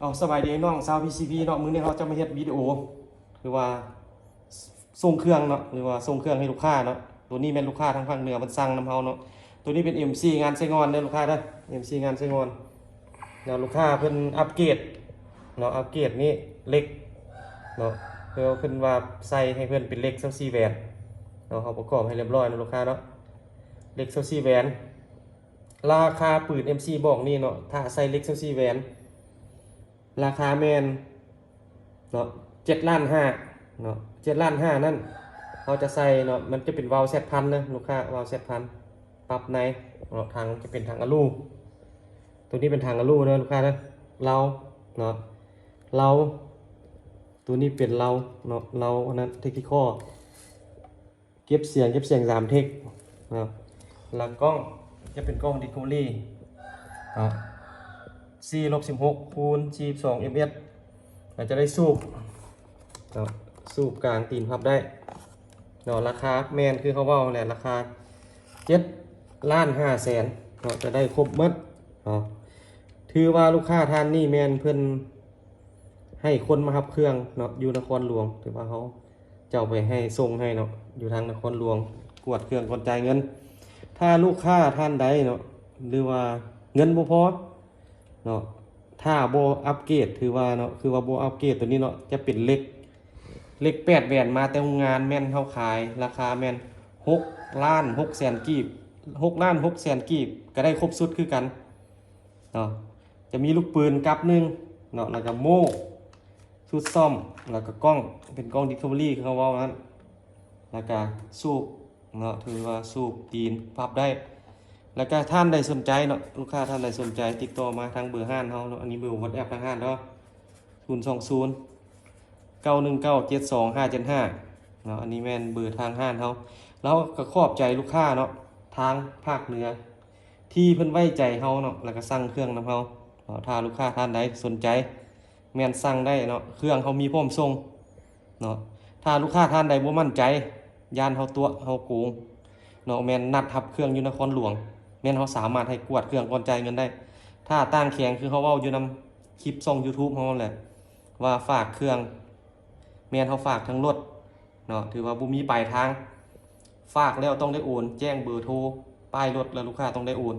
ເອົາ ສະບາຍດີນ້ອງຊາວ ພີຊີພີ ເນາະ. ມື້ນີ້ເຮົາຈະມາເຮັດວິດີໂອ ຄືວ່າສົ່ງເຄື່ອງເນາະ ຫຼືວ່າສົ່ງເຄື່ອງໃຫ້ລູກຄ້າເນາະ. ໂຕນີ້ແມ່ນລູກຄ້າທາງພາກເໜືອເພິ່ນສັ່ງນຳເຮົາເນາະ. ໂຕນີ້ເປັນເອັມຊີງານໄຊງ່ອນເດີລູກຄ້າເດີ ເອັມຊີງານໄຊງ່ອນເນາະ. ລູກຄ້າເພິ່ນອັບເກຣດເນາະ ອັບເກຣດນີ້ເຫຼັກເນາະ ເພິ່ນ ເພິ່ນວ່າໃສ່ໃຫ້ເພິ່ນເປັນເຫຼັກຊາວສີ່ແຫວນເນາະ. ເຮົາປະກອບໃຫ້ລຽບຮ້ອຍເນາະລູກຄ້າເນາະ ເຫຼັກຊາວສີ່ແຫວນ. ລາຄາປືນເອັມຊີບອກນີ້ເນາະ ຖ້າໃສ່ເຫຼັກຊາວສີ່ແຫວນ ລາຄາແມ່ນເນາະ ເຈັດລ້ານຫ້າເນາະ ເຈັດລ້ານຫ້ານັ້ນ ເຮົາຈະໃສ່ເນາະ ມັນຈະເປັນວາວແຊັດພັນເດີລູກຄ້າ ວາວແຊັດພັນ ປັບໃນເນາະ. ຖັງຈະເປັນຖັງອາລູ ໂຕນີ້ເປັນຖັງອາລູເດີລູກຄ້າເດີ ເລົາເນາະ ເລົາ ໂຕນີ້ເປັນເລົາເນາະ ເລົາອັນນັ້ນ ເທັກນິຄໍ ເກັບສຽງ ເກັບສຽງສາມເທັກເນາະ. ລະກ້ອງຈະເປັນກ້ອງດິສຄັຟເວີຣີເນາະ ສີ່ລົບສິບຫົກຄູນສີ່ສິບສອງເອັມເອັສ ລະຈະໄດ້ສູບເນາະ ສູບກາງຕີນພັບໄດ້ເນາະ. ລາຄາແມ່ນຄືເຮົາເວົ້າແຫຼະ ລາຄາເຈັດລ້ານຫ້າແສນເນາະ ຈະໄດ້ຄົບໝົດເນາະ. ຖືວ່າລູກຄ້າທ່ານນີ້ແມ່ນເພິ່ນ ໃຫ້ຄົນມາຮັບເຄື່ອງເນາະ ຢູ່ນະຄອນຫຼວງ ຖືວ່າເຮົາເຈົ້າໄປໃຫ້ ສົ່ງໃຫ້ເນາະ ຢູ່ທາງນະຄອນຫຼວງ ກວດເຄື່ອງກ່ອນຈ່າຍເງິນ. ຖ້າລູກຄ້າທ່ານໃດເນາະ ຫຼືວ່າເງິນບໍ່ພໍເນາະ ຖ້າບໍ່ອັບເກຣດ ຖືວ່າເນາະ ຄືວ່າບໍ່ອັບເກຣດໂຕນີ້ເນາະ ຈະເປັນເຫຼັກ ເຫຼັກແປດແຫວນມາແຕ່ໂຮງງານ ແມ່ນເຮົາຂາຍລາຄາແມ່ນຫົກລ້ານຫົກແສນກີບ ຫົກລ້ານຫົກແສນກີບ ກະໄດ້ຄົບຊຸດຄືກັນເນາະ. ຈະມີລູກປືນກັບໜຶ່ງເນາະ ລະກະໂມ່ ຊຸດສ້ອມ ລະກະກ້ອງ ເປັນກ້ອງດິສຄັຟເວີຣີ ຄືເຮົາເວົ້ານັ້ນ ລະກະສູບເນາະ ຖືວ່າສູບຕີນພັບໄດ້. ລະກະທ່ານໃດສົນໃຈເນາະ ລູກຄ້າທ່ານໃດສົນໃຈ ຕິດຕໍ່ມາທາງເບີຮ້ານເຮົາເນາະ ອັນນີ້ເບີວັອດແອັບທາງຮ້ານເດີ ສູນສອງສູນ ເກົ້າໜຶ່ງເກົ້າ ເຈັດສອງຫ້າເຈັດຫ້າເນາະ. ອັນນີ້ແມ່ນເບີທາງຮ້ານເຮົາ ລະເຮົາກະຂອບໃຈລູກຄ້າເນາະ ທາງພາກເໜືອ ທີ່ເພິ່ນໄວ້ໃຈເຮົາເນາະ ລະກະສັ່ງເຄື່ອງນຳເຮົາເນາະ. ຖ້າລູກຄ້າທ່ານໃດສົນໃຈ ແມ່ນສັ່ງໄດ້ເນາະ ເຄື່ອງເຮົາມີພ້ອມສົ່ງເນາະ. ຖ້າລູກຄ້າທ່ານໃດບໍ່ໝັ້ນໃຈ ຢ້ານເຮົາຕົວະ ເຮົາໂກງເນາະ ແມ່ນນັດຮັບເຄື່ອງຢູ່ນະຄອນຫຼວງ ແມ່ນເຮົາສາມາດໃຫ້ກວດເຄື່ອງກ່ອນຈ່າຍເງິນໄດ້. ຖ້າຕ່າງແຂວງ ຄືເຮົາເວົ້າຢູ່ນຳຄລິບຊ່ອງຢູທູບເຮົານັ້ນແຫຼະ ວ່າຝາກເຄື່ອງ ແມ່ນເຮົາຝາກທາງລົດເນາະ ຖືວ່າບໍ່ມີປາຍທາງ ຝາກແລ້ວຕ້ອງໄດ້ໂອນ ແຈ້ງເບີໂທ ປ້າຍລົດ ແລະ ລູກຄ້າຕ້ອງໄດ້ໂອນ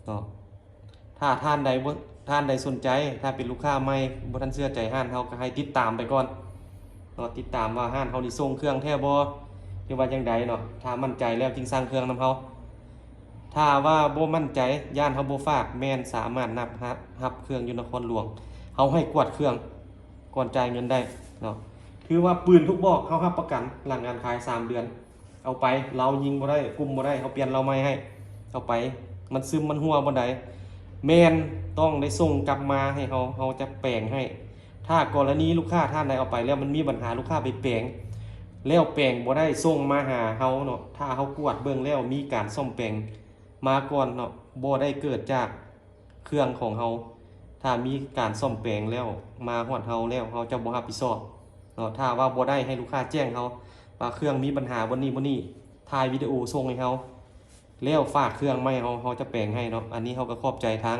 ເນາະ. ຖ້າທ່ານໃດບໍ່ ທ່ານໃດສົນໃຈ ຖ້າເປັນລູກຄ້າໃໝ່ ບໍ່ທັນເຊື່ອໃຈຮ້ານເຮົາ ກະໃຫ້ຕິດຕາມໄປກ່ອນເນາະ ຕິດຕາມວ່າຮ້ານເຮົານີ້ສົ່ງເຄື່ອງແທ້ບໍ່ ຫຼືວ່າຈັ່ງໃດເນາະ. ຖ້າໝັ້ນໃຈແລ້ວຈຶ່ງສັ່ງເຄື່ອງນຳເຮົາ ຖ້າວ່າບໍ່ໝັ້ນໃຈ ຢ້ານເຮົາບໍ່ຝາກ ແມ່ນສາມາດນັດຮັບ ຮັບເຄື່ອງຢູ່ນະຄອນຫຼວງ ເຮົາໃຫ້ກວດເຄື່ອງກ່ອນຈ່າຍເງິນໄດ້ເນາະ. ຖືວ່າປືນທຸກບອກເຮົາຮັບປະກັນ ຫຼັງການຂາຍສາມເດືອນ ເອົາໄປ ເລົາຍິງບໍ່ໄດ້ ກຸ້ມບໍ່ໄດ້ ເຮົາປ່ຽນເລົາໃໝ່ໃຫ້ ເອົາໄປ ມັນຊຶມມັນຮົ່ວບ່ອນໃດ ແມ່ນຕ້ອງໄດ້ສົ່ງກັບມາໃຫ້ເຮົາ ເຮົາຈະແປງໃຫ້. ຖ້າກໍລະນີລູກຄ້າທ່ານໃດເອົາໄປແລ້ວມັນມີບັນຫາ ລູກຄ້າໄປແປງ ແລ້ວແປງບໍ່ໄດ້ ສົ່ງມາຫາເຮົາເນາະ ຖ້າເຮົາກວດເບິ່ງແລ້ວມີການສ້ອມແປງມາກ່ອນເນາະ ບໍ່ໄດ້ເກີດຈາກ ເຄື່ອງຂອງເຮົາ ຖ້າມີການສ້ອມແປງແລ້ວ ມາຮອດເຮົາແລ້ວ ເຮົາຈະບໍ່ຮັບຜິດຊອບເນາະ. ຖ້າວ່າບໍ່ໄດ້ ໃຫ້ລູກຄ້າແຈ້ງເຮົາວ່າເຄື່ອງມີບັນຫາບ່ອນນີ້ບ່ອນນີ້ ຖ່າຍວິດີໂອສົ່ງໃຫ້ເຮົາ ແລ້ວຝາກເຄື່ອງມາໃຫ້ເຮົາ ເຮົາຈະແປງໃຫ້ເນາະ. ອັນນີ້ເຮົາກະຂອບໃຈທາງ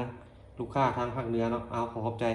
ລູກຄ້າທາງພາກເໜືອເນາະ. ເອົາ ຂໍຂອບໃຈ.